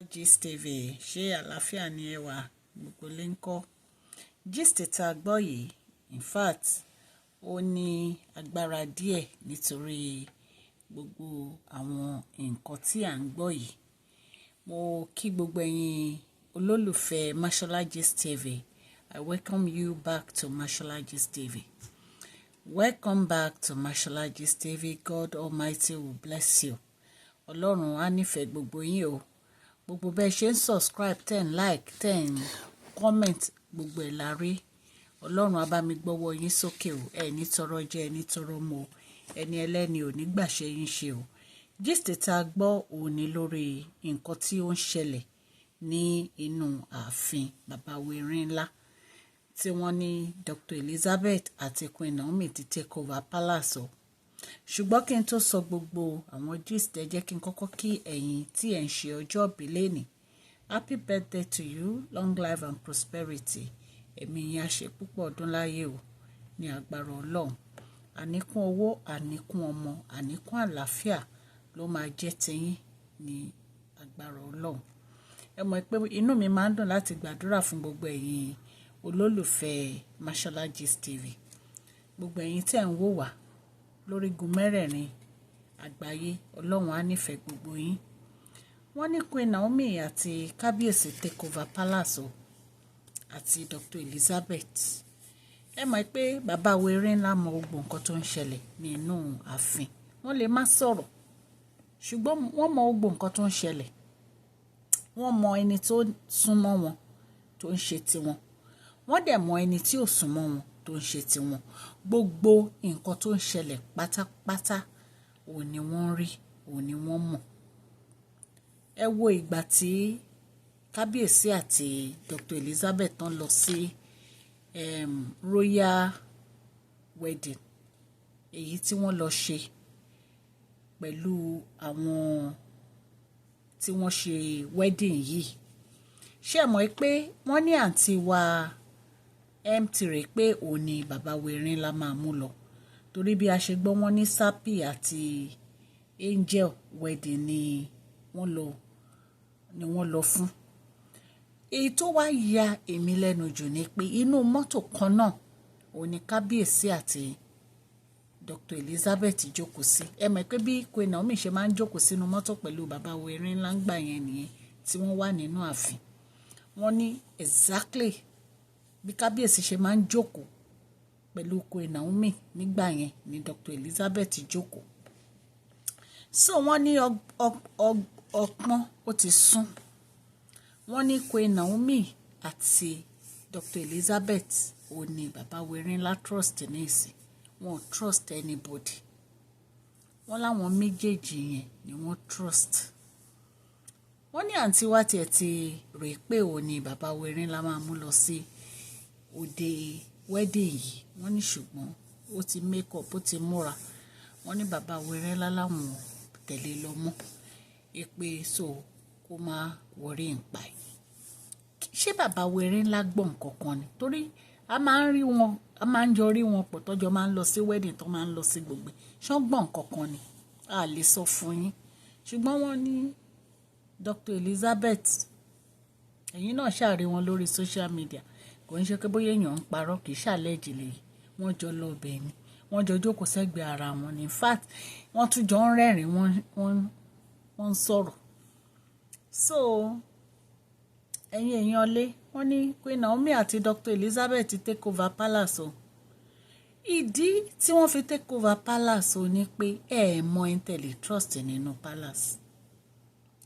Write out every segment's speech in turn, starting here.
Gist TV, ṣé àlàáfíà ni ẹ wà? Gbogbo lè ń kọ́. Gist tá a gbọ́ yìí, in fact, ó ní agbára díẹ̀ nítorí gbogbo àwọn nǹkan tí à ń gbọ́ yìí. Mo kí gbogbo ẹ̀yin olólùfẹ́ Mashola Gist TV. I welcome you back to Mashola Gist TV. Welcome back to Mashola Gist TV. God Almighty will bless you. Ọlọ́run á nífẹ̀ẹ́ gbogbo yín o. Gbogbo bẹ́ẹ̀ ṣe ń subscribe, ten like, 10 comment, gbogbo ẹ̀ la rí. Ọlọ́run á bá mi gbọ́wọ́ yín sókè o. Ẹ ní tọrọ jẹ, ẹ ní tọrọ mu. Ẹni ẹlẹ́ni ò ní gbàṣẹ yín ṣe o. Gist tá a gbọ́ òun ni lórí nǹkan tí ó ń ṣẹlẹ̀ ní inú ààfin bàbá Ńlá, tí wọ́n ní Dr. Elizabeth àti Queen Naomi ti take over palace o. Ṣùgbọ́n kí n tó sọ gbogbo àwọn gist, ẹ jẹ́ kí n kọ́kọ́ kí ẹ̀yin tí ẹ̀ ń ṣe ọjọ́ ìbí lónìí. Happy birthday to you, long life and prosperity. Ẹ̀mí yín á ṣe púpọ̀ ọdún láyé o ní agbára Ọlọ́run. Àníkún owó, àníkún ọmọ, àníkún àlàáfíà ló máa jẹ́ tiyín ní agbára Ọlọ́run. Ẹ mọ̀ pé inú mi máa ń dùn láti gbàdúrà fún gbogbo ẹ̀yin olólùfẹ́ Mashola Gist TV, gbogbo ẹ̀yin tí ẹ̀ ń wò wá lórígun mẹ́rẹ̀ẹ̀rin àgbáyé. Ọlọ́run á nífẹ̀ẹ́ gbogbo yín. Wọ́n ní Queen Naomi àti kábíyèsí take over palace o, àti Dr. Elizabeth. Ẹ mọ̀ pé bàbá wéré ńlá mọ gbogbo nǹkan tó ń ṣẹlẹ̀ nínú ààfin. Wọ́n lè má sọ̀rọ̀, ṣùgbọ́n wọ́n mọ gbogbo nǹkan tó ń ṣẹlẹ̀. Wọ́n mọ ẹni tó súnmọ́ wọn tó ń ṣe tiwọn, wọ́n dẹ̀ mọ ẹni tí ò súnmọ́ wọn tó ń ṣe tiwọn. Gbogbo nǹkan tó ń ṣẹlẹ̀ pátápátá òun ni wọ́n ń rí, òun ni wọ́n mọ̀. Ẹ wo ìgbà tí kábíyèsí àti Dr. Elizabeth tán lọ sí royal wedding, èyí tí wọ́n lọ ṣe pẹ̀lú àwọn tí wọ́n ṣe wedding yìí. Ṣé ẹ mọ̀ pé wọ́n ní àǹtí wa mt rè pé òun ni bàbá wẹ̀rin la máa mú lọ? Torí bí a ṣe gbọ́, wọ́n ní Sapi àti Angel wedding ni wọ́n lọ fún. Èyí tó wá ya èmi lẹ́nu jù ni pé inú mọ́tò kan náà òun ni kábíyèsí àti Dr. Elizabeth jókòó sí. Ẹ mọ̀ pé bí Queen Naomi ṣe máa ń jókòó sínú mọ́tò pẹ̀lú bàbá wẹ̀rin ńlá ń gbà yẹn nìyẹn tí wọ́n wà nínú ààfin. Wọ́n ní exactly bí kábíyèsí ṣe máa ń jókòó pẹ̀lú Queen Naomi nígbà yẹn ni Dr. Elizabeth jókòó. So wọ́n ní ọpọ́n ó ti sún. Wọ́n ní Queen Naomi àti Dr. Elizabeth ò ní bàbá wẹ̀rin ńlá trust ní ìsìn. Wọn ò trust anybody. Wọ́n láwọn méjèèjì yẹn ni wọ́n trust. Wọ́n ní àǹtí wa tiẹ̀ ti rò pé òun ni bàbá wẹ̀rin ńlá máa mú lọ sí òde wedding yìí. Wọ́n ní ṣùgbọ́n ó ti make up, ó ti múra. Wọ́n ní bàbá wẹ̀rin ńlá láwọn tẹ̀lé lọ mọ́ pé so kó má worry ń pa ẹ̀. Ṣé bàbá wẹ̀rin ńlá gbọ́ nǹkan kan ni? Torí a máa ń rí wọn, a máa ń jọ rí wọn pọ̀ tọ́jọ́ máa ń lọ sí wedding, tó máa ń lọ sí gbogbo. Ṣé wọ́n gbọ́ nǹkan kan ni? A lè sọ fún yín. Ṣùgbọ́n wọ́n ní Dr. Elizabeth, ẹ̀yin náà ṣàrí wọn lórí social media. Kò ń ṣe pé bóyá èèyàn ń parọ́, kì í ṣàlẹ́jì lè. Wọ́n jọ lọ bẹ̀ ni, wọ́n jọ jókòó sẹ́gbẹ̀ẹ́ ara wọn ni. In fact, wọ́n tún jọ ń rẹ́rìn, wọ́n ń sọ̀rọ̀. So ẹ̀yin èèyàn lé, wọ́n ní Queen Naomi àti Dr. Elizabeth take over palace o. Ìdí tí wọ́n fi take over palace o ní pé ẹ mọ ẹni tẹ́ lè trust nínú palace.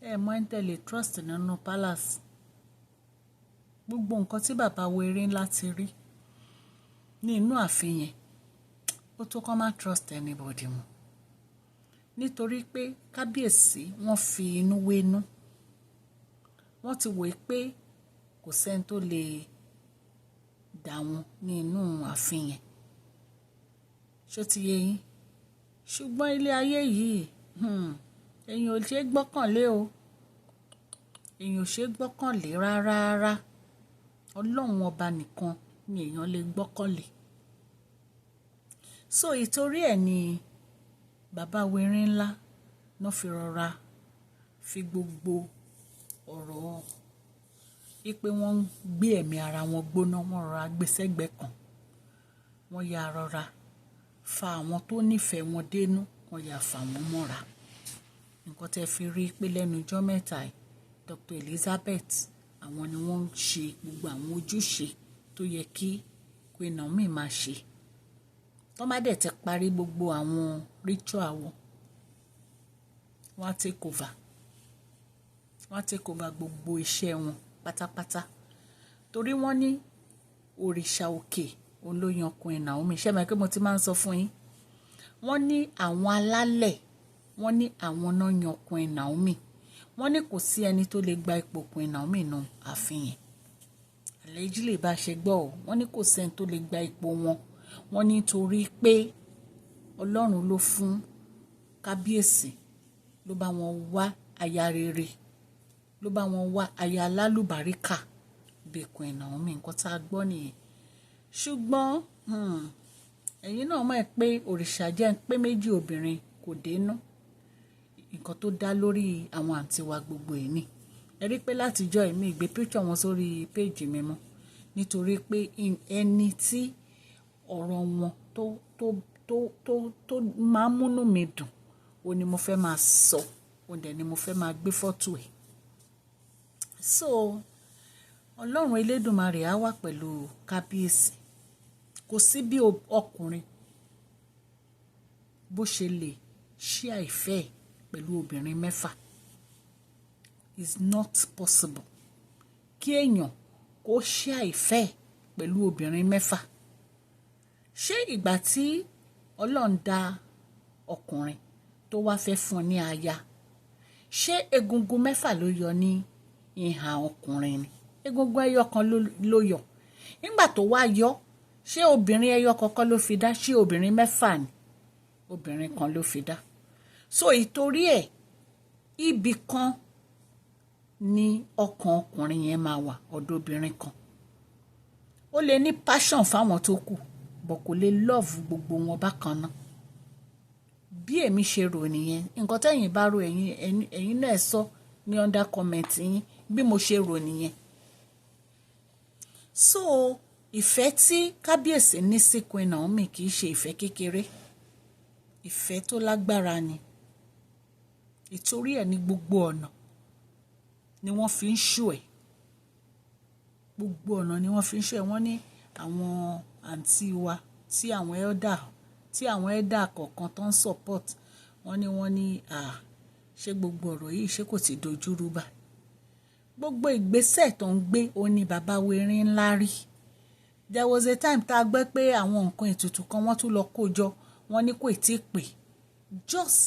Ẹ mọ ẹni tẹ́ lè trust nínú palace. Gbogbo nǹkan tí bàbá wéré ńlá ti rí ní inú ààfin yẹn, ó tó kọ́ má trust anybody mọ́, nítorí pé kábíyèsí wọ́n fi inú wénú. Wọ́n ti wòó pé kò sẹ́ni tó lè dà wọ́n ní inú ààfin yẹn. Ṣó ti yé yín? Ṣùgbọ́n ilé ayé yìí, èèyàn ò ṣe é gbọ́kànlé o. Èèyàn ò ṣe é gbọ́kànlé rárá rárá. Ọlọ́run ọba nìkan ni èèyàn lè gbọ́kànlé. So ìtorí ẹ̀ ni bàbá wẹ̀rin ńlá náà fi rọra fi gbogbo ọ̀rọ̀ Wípé wọ́n ń gbé ẹ̀mí ara wọn gbóná, wọ́n rọra gbé sẹ́gbẹ̀ẹ́ kan. Wọ́n ya rọra fa àwọn tó nífẹ̀ẹ́ wọn dénú, wọ́n ya fà wọ́n mọ́ra. Nǹkan tí ẹ fi rí pé lẹ́nu ijọ́ mẹ́ta yìí, Dr. Elizabeth, àwọn ni wọ́n ń ṣe gbogbo àwọn ojúṣe tó yẹ kí Queen Naomi máa ṣe. Tọ́ bá dẹ̀ ti parí gbogbo àwọn ritual wọn, wọ́n á take over. Wọ́n á take over gbogbo iṣẹ́ wọn pátápátá. Torí wọ́n ní òrìṣà òkè òun ló yan Queen Naomi. Ṣé ẹ mọ̀ pé mo ti máa ń sọ fún yín? Wọ́n ní àwọn alálẹ̀, wọ́n ní àwọn náà yan Queen Naomi. Wọ́n ní kò sí ẹni tó lè gba ipò Queen Naomi nínú ààfin yẹn. Allegedly bá ṣe gbọ́ ọ, wọ́n ní kò sí ẹni tó lè gba ipò wọn. Wọ́n ní torí pé Ọlọ́run ló fún kábíyèsí, ló bá wọn wá aya rere, ló bá wọn wá aya alálùbáríkà bíi Queen Naomi. Nǹkan tá a gbọ́ nìyẹn. Ṣùgbọ́n, ẹ̀yin náà mọ̀ pé òrìṣà jẹ́ ń pé méjì obìnrin kò dénú. Nǹkan tó dá lórí àwọn àǹtí wa gbogbo yìí ni. Ẹ rí pé láti ìjọ́ yìí mi gbé picture wọn sórí page mi mọ́. Nítorí pé ẹni tí ọ̀rọ̀ wọn tó máa ń múnú mi dùn, òun ni mo fẹ́ máa sọ, òun dẹ̀ ni mo fẹ́ máa gbé fọ́tò ẹ̀. So, Ọlọ́run elédùmarè á wà pẹ̀lú kábíyèsí. Kò sí bí ọkùnrin bó ṣe lè share ìfẹ́ ẹ̀ pẹ̀lú obìnrin mẹ́fà. It's not possible. Kí èèyàn kó share ìfẹ́ ẹ̀ pẹ̀lú obìnrin mẹ́fà. Ṣé ìgbà tí Ọlọ́run dá ọkùnrin tó wá fẹ́ fún ní aya, ṣé egungun mẹ́fà ló yọ ní ìhà ọkùnrin ni? Egungun ẹyọ kan ló yọ. Nígbà tó wá yọ, ṣé obìnrin ẹyọ kan ló fi dá? Ṣé obìnrin mẹ́fà ni? Obìnrin kan ló fi dá. So ìtorí ẹ̀, ibì kan ni ọkàn ọkùnrin yẹn máa wà, ọ̀dọ̀ obìnrin kan. Ó lè ní passion fáwọn tó kù, but kò lè love gbogbo wọn bákan náà. Bí èmi ṣe rò nìyẹn. Nǹkan tí ẹ̀yin bá rò, ẹ̀yin náà sọ ní under comment yín bí mo ṣe rò nìyẹn. So ìfẹ́ tí kábíyèsí ní sí Queen Naomi kì í ṣe ìfẹ́ kékeré. Ìfẹ́ tó lágbára ni. Ìtorí ẹ̀ ní gbogbo ọ̀nà ni wọ́n fi ń show ẹ̀. Gbogbo ọ̀nà ni wọ́n fi ń show ẹ̀. Wọ́n ní àwọn àǹtí wa tí àwọn elder kọ̀ọ̀kan tó ń support, wọ́n ní, à, ṣé gbogbo ọ̀rọ̀ yìí ṣé kò ti dojúrú báyìí? Gbogbo ìgbésẹ̀ tó ń gbé, ó ní bàbá werin ńlá rí. There was a time tá a gbọ́ pé àwọn nǹkan ètùtù kan wọ́n tún lọ kó jọ, wọ́n ní kò tí ì pé. Just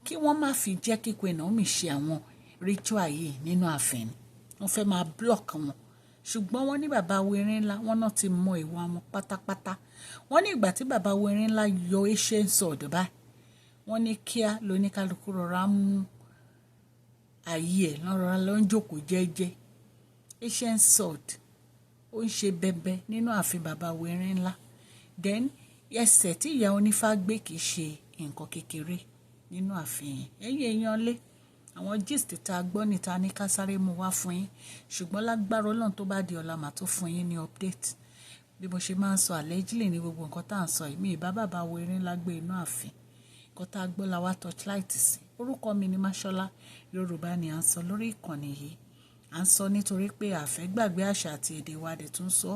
kí wọ́n má fi jẹ́ kí Queen Naomi ṣe àwọn ritual yìí nínú ààfin ni. Wọ́n fẹ́ máa block wọn. Ṣùgbọ́n wọ́n ní bàbá werin ńlá, wọ́n náà ti mọ ìwà wọn pátápátá. Wọ́n ní ìgbà tí bàbá werin ńlá yọ ancient sword báyìí, wọ́n ní kíá lóníkálukú rọra mú ayé ẹ̀ lọ́rọ̀ọ́rá ló ń jókòó jẹ́jẹ́. Ancient sword ó ń ṣe bẹbẹ nínú ààfin bàbá werin ńlá. Then ẹsẹ̀ tí ìyá onífá gbé kì í ṣe nǹkan kékeré nínú ààfin yẹn. Ẹ̀yin èèyàn lé, àwọn gist tá a gbọ́ níta ní ká sáré mú wá fún yín. Ṣùgbọ́n lágbára Ọlọ́run, tó bá di ọ̀la, màá tó fún yín ní update. Bí mo ṣe máa ń sọ, allegedly ní gbogbo nǹkan tá à ń sọ yìí. Mi ì bá bàbá werin ńlá gbé inú ààfin. Nǹkan tá a gbọ́ la wá torchlight sí. Orúkọ mi ni Mashola. Yorùbá ni à ń sọ lórí ìkànnì yìí. À ń sọ nítorí pé a fẹ́ gbàgbé àṣà àti èdè wa, dẹ̀ tún sọ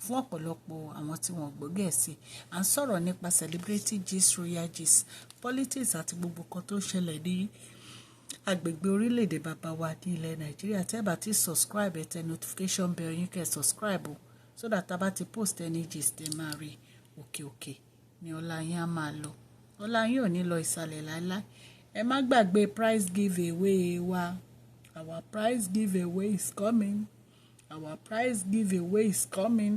fún ọ̀pọ̀lọpọ̀ àwọn tí wọ́n gbọ́ Gẹ̀ẹ́sì. À ń sọ̀rọ̀ nípa celebrity gist, royal gist, politics àti gbogbo nǹkan tó ń ṣẹlẹ̀ ní agbègbè orílẹ̀-èdè bàbá wa ní ilẹ̀ Nàìjíríà. Tẹ́ ẹ bá ti subscribe, ẹ tẹ notification bell yín kẹ́ subscribe o, so that tá bá ti post any gist, ẹ máa rí. Òkè òkè ní ọlá yín á máa lọ. Ọlá yín ò ní lọ ìsàlẹ̀ láíláí. Ẹ má gbàgbé prize giveaway wa. Our prize giveaway is coming. Our prize giveaway is coming.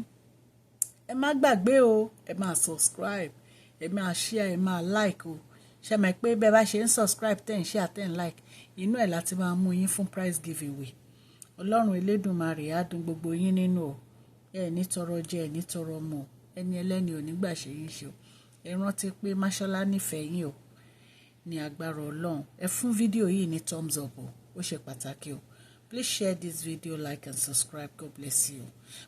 Ẹ má gbàgbé o. Ẹ máa subscribe, ẹ máa share, ẹ máa like o. Ṣe mọ̀ pé bẹ́ẹ̀ bá ṣe ń subscribe, ten share, 10 like, inú ẹ̀ láti máa mú yín fún prize giveaway. Ọlọ́run Elédùmarè á dùn gbogbo yín nínú o. Ẹ ní tọrọ jẹ, ẹ ní tọrọ mu o. Ẹni ẹlẹ́ni ò ní gbà ṣe yín ṣe o. Ẹ rántí pé Máṣọ́lá nífẹ̀ẹ́ yín o, ní agbára Ọlọ́run. Ẹ fún fídíò yìí ní thumbs up o, ó ṣe pàtàkì o. Please share this video, like and subscribe. God bless you.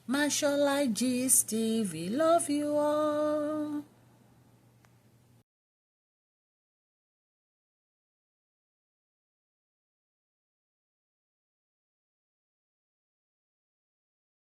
Mashola Gist TV. Love you all.